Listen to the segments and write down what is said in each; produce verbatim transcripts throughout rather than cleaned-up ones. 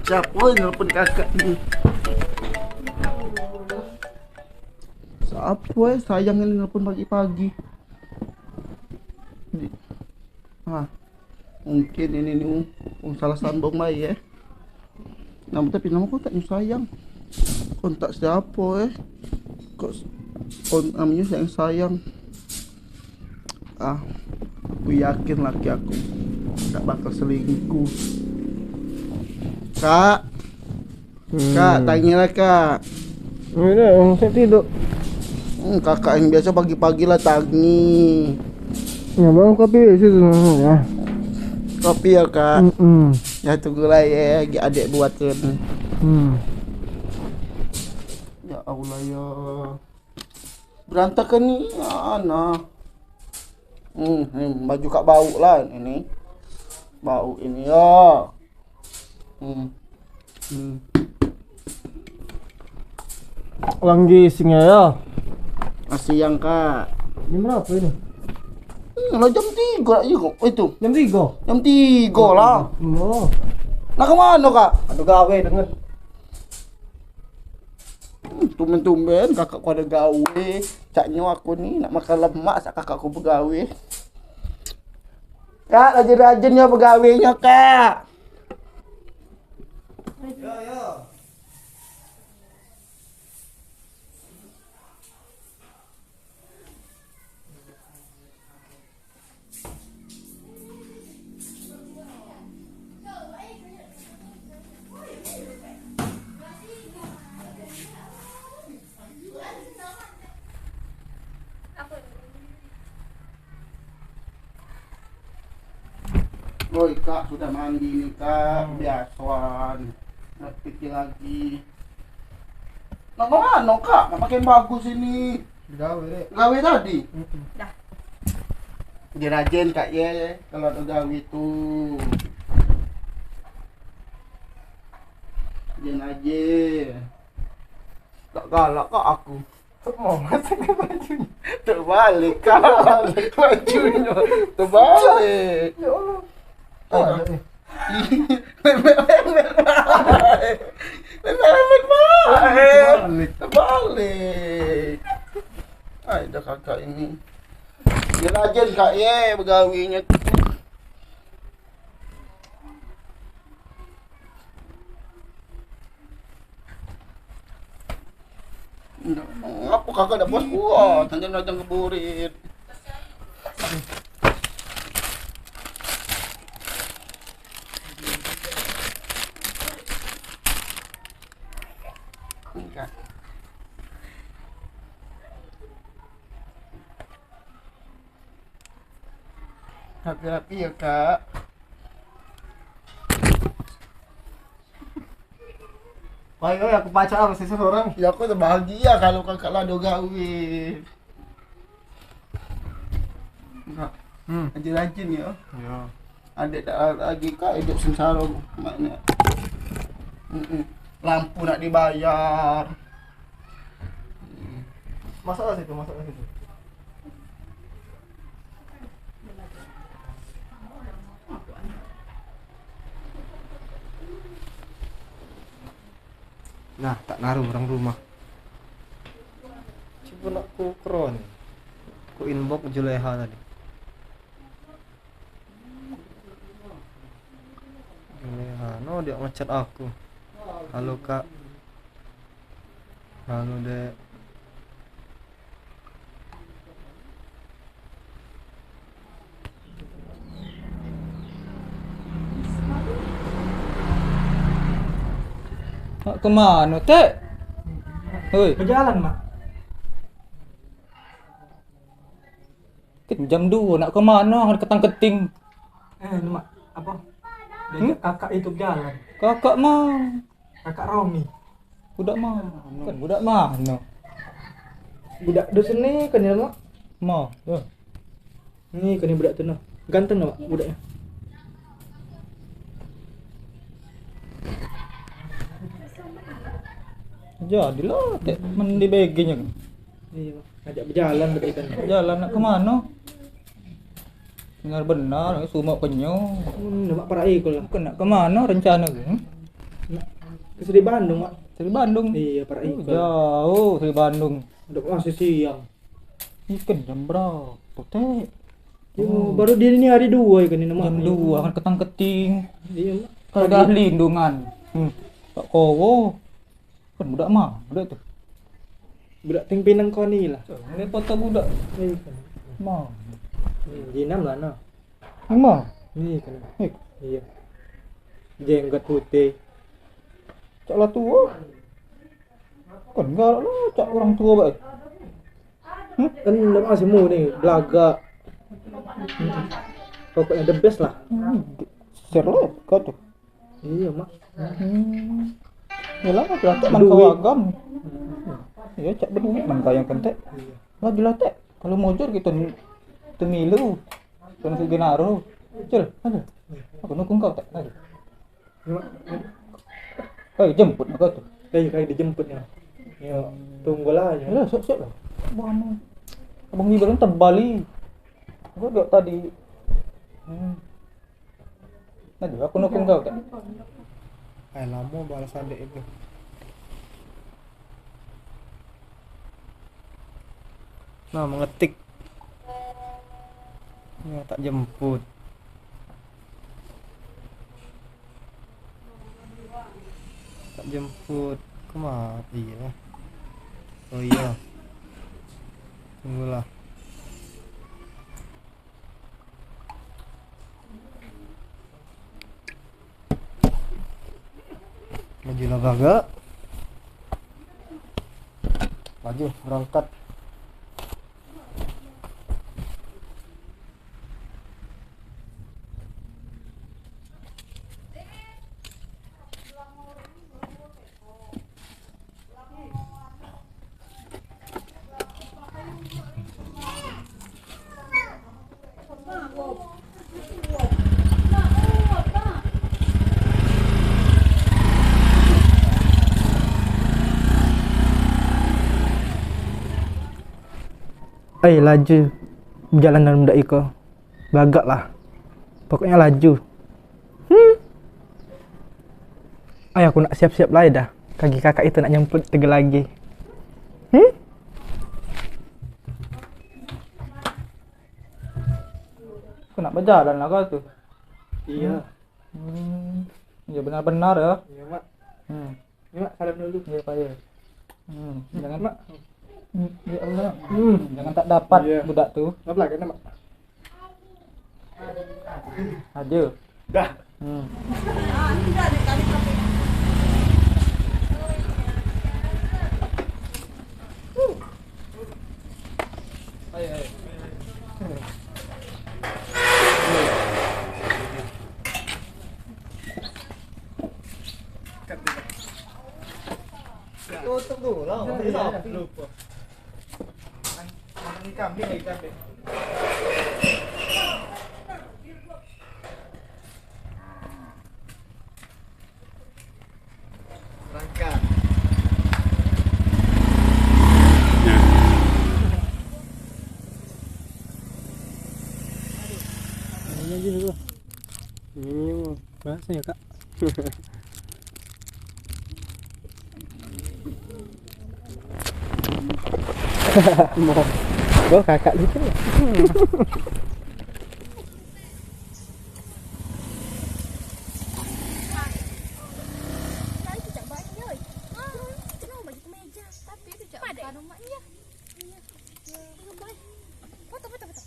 Siapo yang nelpon kakak ni? Siapo eh sayang ini nelpon pagi-pagi? Di- Ah, mungkin ini ni wong salah sambung bae eh. Nama tapi nama kontak ni sayang. Kontak siapo eh? Kok s- kon namanya sayang sayang. Ah, aku yakin laki aku tak bakal selingkuh. Kak, Hmm. Kak, tangilah kak. Ini dah, saya tidur. Hmm, kakak yang biasa pagi-pagi lah tangi. Ya, bang, kopi situ ya. Kopi ya kak. Mm-mm. Ya tunggulah ya, adek buatkan. Hmm. Ya Allah ya. Berantakan ni ana. Hmm, ni baju kak bau lah ini. Bau ini ya. Hmm. Hmm. Langgi singa ya. Masih yang kak. Jam berapa ini? Hmm, lah jam tiga juga itu. Jam tiga. Jam tiga lah. Oh. Nak ke mana kak? Ada gawe dengan. Hmm, tumben-tumben kakak ku ada gawe. Caknyo aku ni nak makan lemak sak kakak ku begawe. Kak, rajin-rajin yo begawe nyo kak. Woi kak, sudah mandi ni kak, biasoan. Nak pikir lagi. Nak ke mano kak? Nak pakai bagus ini. Gawe dek. Gawe tadi. Dah. Rajin-rajin kak ye, kalau ada gawe tu. Rajin aje. Tak galak kak aku. Mau masuk ke baju. Terbalik kak. Bajunyo terbalik. Ya Allah. Ah, ada ni. Memet-memet bae. Memet-memet bae. Terbalik. Terbalik. Ai dah kakak ini. Dia rajin kak ye begawinyo. Ngapo kakak dak puas buat? Tanya datang ke burit. Enggak. Rapi-rapi ya kak. Woi, woi, aku pacak apa sih seorang? Ya aku tu bahagia kalau kakak lah do gawe. Enggak. Hmm. Rajin-rajin ya. Ya. Ada tak lagi kak hidup sengsara maknyo. Mm-mm. Lampu nak dibayar. Masuklah situ, masuklah situ. Nah, tak naruh orang rumah. Coba nak ku kron. Ku inbox Juleha tadi. Juleha, no dia ngechat aku. Halo kak. Halo dek. Nak ke mano, Tek? Hoi. Bejalan, Mak. Kan jam duo, nak ke mano? Ada ketang keting. Eh, ni, Mak. Apa? Diajak kakak itu bejalan. Kakak mano? Kakak Romi. Budak mano? Kan budak mano? Budak dusun ni kan ya, Mak? Ma, ya. Ni kan budak tu nah. Ganteng dah, Mak, budaknyo. Jadilah, Tek, men di B G nyo. Iyo, Mak. Ajak bejalan budak itu. Jalan nak ke mano? Benar-benar, sumok kenyo. Hmm, lemak parak ikut lah. Bukan nak ke mano rencana ke? Hmm? Nak Ke Sri Bandung, Mak. Sri Bandung? Iyo, parak iko. Jauh Sri Bandung. Dak masih siang. Ikan jam berapo, Tek? Yo, baru di ni hari duo ikan ni, Mak. Jam duo kan ketang keting. Iyo, Mak. Kagak lindungan. Hmm. Tak kowo. Kan budak mah, budak tu. Budak ting pinang kau ni lah. Ni foto budak. Ni kan. Mah. Ni jinam lah, nah. Emang? Ni kan. Hei. Iyo. Jenggot putih. Cak lah tuo. Kan galak lah, cak orang tuo bae. Hmm? Kan dak masih mu ni, belagak. Pokoknya the best lah. Hmm. Share lah kau tu. Iyo, Mak. Hmm. Yalah, jelas tek man kau agam. Iyo, cak beduit man kau yang kentek. Iyo. Lah jelas tek, kalu mujur kito temilu. Kena si Genaro. Cil, ayo. Aku nukung kau, Tek. Ayo. Iyo, Mak. Kayu jemput kau tu. Kayu, kayu dijemput ya. Yo, tunggulah ya. Yalah, siap-siap lah. Abang, abang Ibrahim tebal ni. Gua duduk tadi. Hmm. Nah, juga aku nukung kau, Kak. Eh, lamo balas adek itu. Nah, mengetik. Ya, tak jemput. Tak jemput. Kemana? Iya. Oh iya. Tunggulah. Maju lah, Baga. Maju, berangkat. Ai, laju bejalan dalam dak iko. Belagak lah. Pokoknyo laju. Hmm. Ai, aku nak siap-siap lai dah. Kaki kakak itu nak nyemput tegel lagi. Hmm? Aku nak bejalan lah kau tu. Iyo. Hmm. Iyo, benar-benar yo. Iyo, Mak. Hmm. Ni, Mak, salam dulu. Iyo, Pak, iyo. Hmm, jangan, Mak. Hmm, ya Allah. Hmm, jangan tak dapat budak tu. Ngapa lagi, Mak? Aja. Dah. Hmm. Tutup dulu lah. Lupa. Kambing lagi, kambing. Berangkat. Ini aja dulu. Ini mah. Bahasa ya, Kak? Mau. Gua kakak lucu. Tapi itu cak bukan umaknya. Iya. Iya, baik. Foto, foto, foto.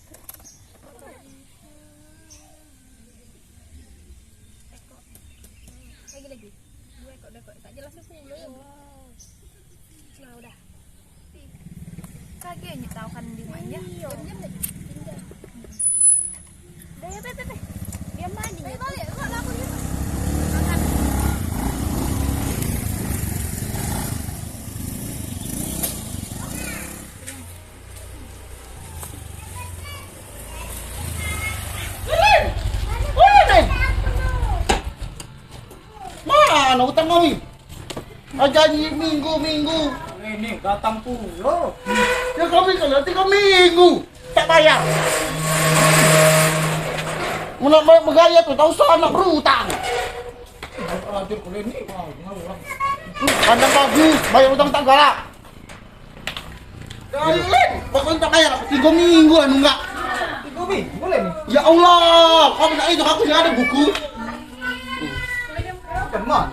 Ekok. Lagi, lagi. Dua ekok, dua ekok. Tak jelas aku. Wow. Nah, udah. Kagek nyek tau kan di rumah dia. Iyo. Jam-jam tadi. Pindah. Dah ya, Pe, Pe, Pe. Diam aja. Ayo balik, kok laku dia. Makan. Mano utang kami? Ah, janji minggu-minggu. Ini datang pulo. Ya, kami kan nanti ke minggu tak bayar. Mun nak begaya tu, tak usah nak berutang. Pandang bagus, bayar utang tak galak. Kalian, pokoknya tak bayar, aku tiga minggu lah nunggak. Tiga minggu lah ni. Ya Allah, kau nak itu aku yang ada buku. Teman.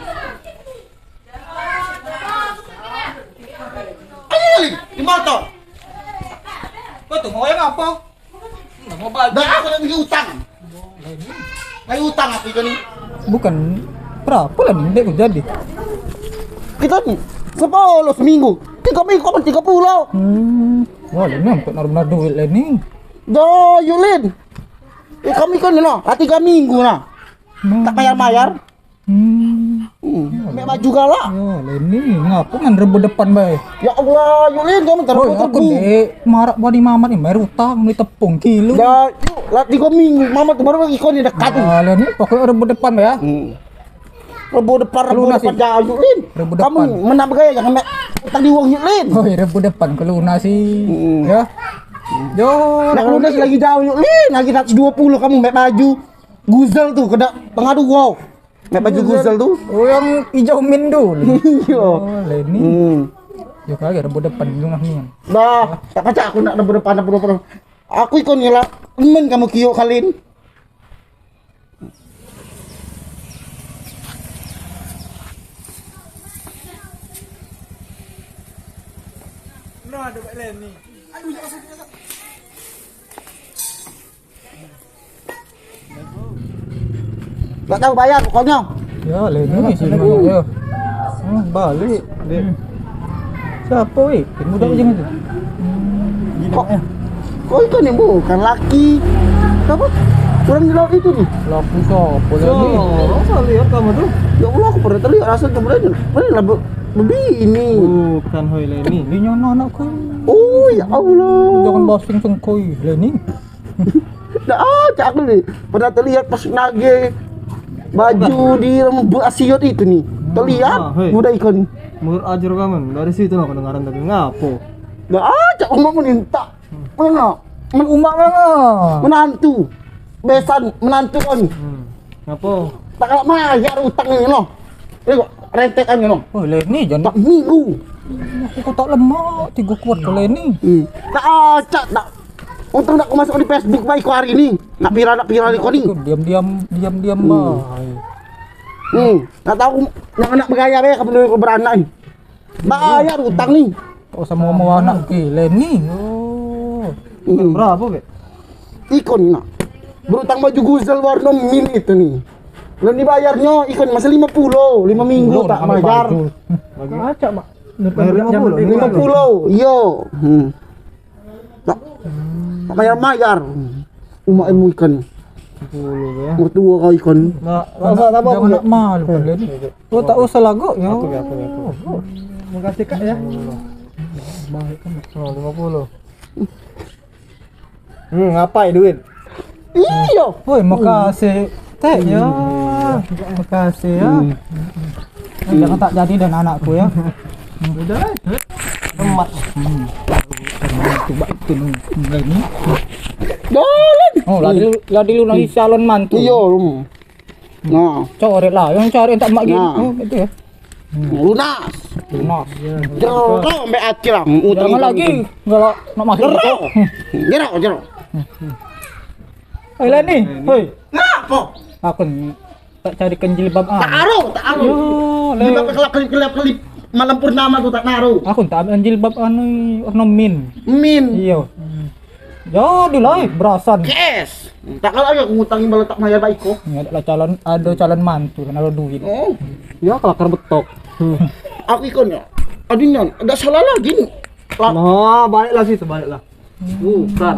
Ayo, Lin, di motor. Kau tu mau yang apa? Dah, aku nak pergi utang. Ayo utang aku itu ni. Bukan berapa lah ni, dek jadi. Kita ni sepuluh seminggu. Tiga minggu kau tiga puluh. Hmm. Wah, ini untuk benar-benar duit lah ni. Dah, yuk, Lin. Eh, kami kan ni nah, lah tiga minggu nah. Hmm. Tak mayar-mayar. Hmm. Hmm. Mek baju galak. Ya, Leni, ngapo ngan rebut depan bae? Ya Allah, yuk Lin, kamu terus. Oi, aku dek marak bani mamat ni, bayar utang, beli tepung kilo. Ya, yuk, lah tiga minggu, mamat baru lagi kau ni dekat ni. Ah, Leni, pokoknya rebut depan ya. Hmm. Rebut depan, rebut depan jauh, yuk Lin. Rebut depan. Kamu menang bergaya, jangan mek utang di wong, yuk Lin. Oi, rebut depan, aku lunasi. Hmm. Ya. Yo, nak lunas lagi jauh, yuk Lin. Lagi seratus dua puluh kamu mek baju. Guzel tu, kena tengah dua. Mek baju Guzel tu. Oh, yang hijau mint tu. Iya. Oh, Leni. Hmm. Yo kali rebut depan rumah ni. Dah, tak pacak aku nak rebut depan, rebut depan. Aku ikut ni lah. Men kamu kiok kalin. Nah, ada Leni. Aduh, jangan sakit, jangan sakit. Tak tahu bayar pokoknya. Ya, Leni sih mana ya. Hmm, balik. Dek. Siapa, weh? Muda macam itu. Kok, kok itu ni bukan laki? Apa? Orang di laut itu ni. Laku siapa lagi? Siapa lihat kamu tu? Ya Allah, aku pernah terlihat rasa tu berani. Mana lah be- bebini. Bukan, hoi, Leni. Ini nyono anakku. Oh, ya Allah. Jangan basing sengkoi, Leni. Dah acak aku ni. Pernah terlihat pas nage baju di rambut asiot itu ni. Terlihat. Ah, hei. Muda ikon. Menurut ajar kamu, dari situ lah kedengaran tadi. Ngapo? Dah acak umak meninta. Mana? Men umak mana? Menantu. Besan menantu kon. Hmm. Ngapo? Tak kalah mayar utang ni noh. Ni kok rentekan ni noh. Oh, Leni jangan. Tak minggu. Aku kok tak lemak, tiga kuat ke Leni. Hmm. Tak acak tak. Untung nak aku masuk di Facebook baik hari ni. Nak viral, nak viral kau ni. Diam-diam, diam-diam bae. Hmm. Tak tahu nak anak bergaya be kamu dulu beranak ni. Bayar utang ni. Oh, sama mau anak ke Leni. Oh. Hmm. Berapa be? Ikon ni nak. Berutang baju Guzel warna mint itu ni. Belum dibayarnya ikon masih lima puluh, lima minggu tak mayar. Acak, Mak. Bayar lima puluh. Lima puluh, iyo. Hmm. Tak, tak mayar-mayar. Umak ilmu ikan. Sepuluh ya. Mertua kau ikan. Nak, rasa tak apa? Jangan nak malu kan, Leni. Oh, tak usah lagu ya. Aku, aku, aku. Makasih, Kak, ya. Baik kan. Oh, lima puluh. Hmm, ngapai duit? Iyo. Woi, makasih. Tek ya. Makasih ya. Hmm. Jangan tak jadi dan anakku ya. Udah. Emak. Hmm. Coba itu ni. Mulai ni. Jalan. Oh, lagi lagi lu nak calon mantu. Iyo. Nah. Coret lah, yang coret tak mak gini. Nah. Oh, itu ya. Lunas. Lunas. Jero, kau ambek Acil lah, utang. Jangan lagi, kalau nak masuk. Jero. Jero, jero. Eh, Leni, hoi. Ngapo? Aku ni tak carikan jilbab. Tak aro, tak aro. Yo, jilbab kelap kelip kelap kelip malam purnama tu tak naro. Aku tak ambil jilbab anu ornamen. Min. Iyo. Jadi lah, eh, berasan. Cash. Tak kalah aku ngutangi malah tak mayar baik kok. Ni ada calon, ada calon mantu kan, ada duit. Oh. Ya, kelakar betok. Aku ikon ya. Adinyo, ada salah lagi ni. Nah, baliklah situ, baliklah. Bukan.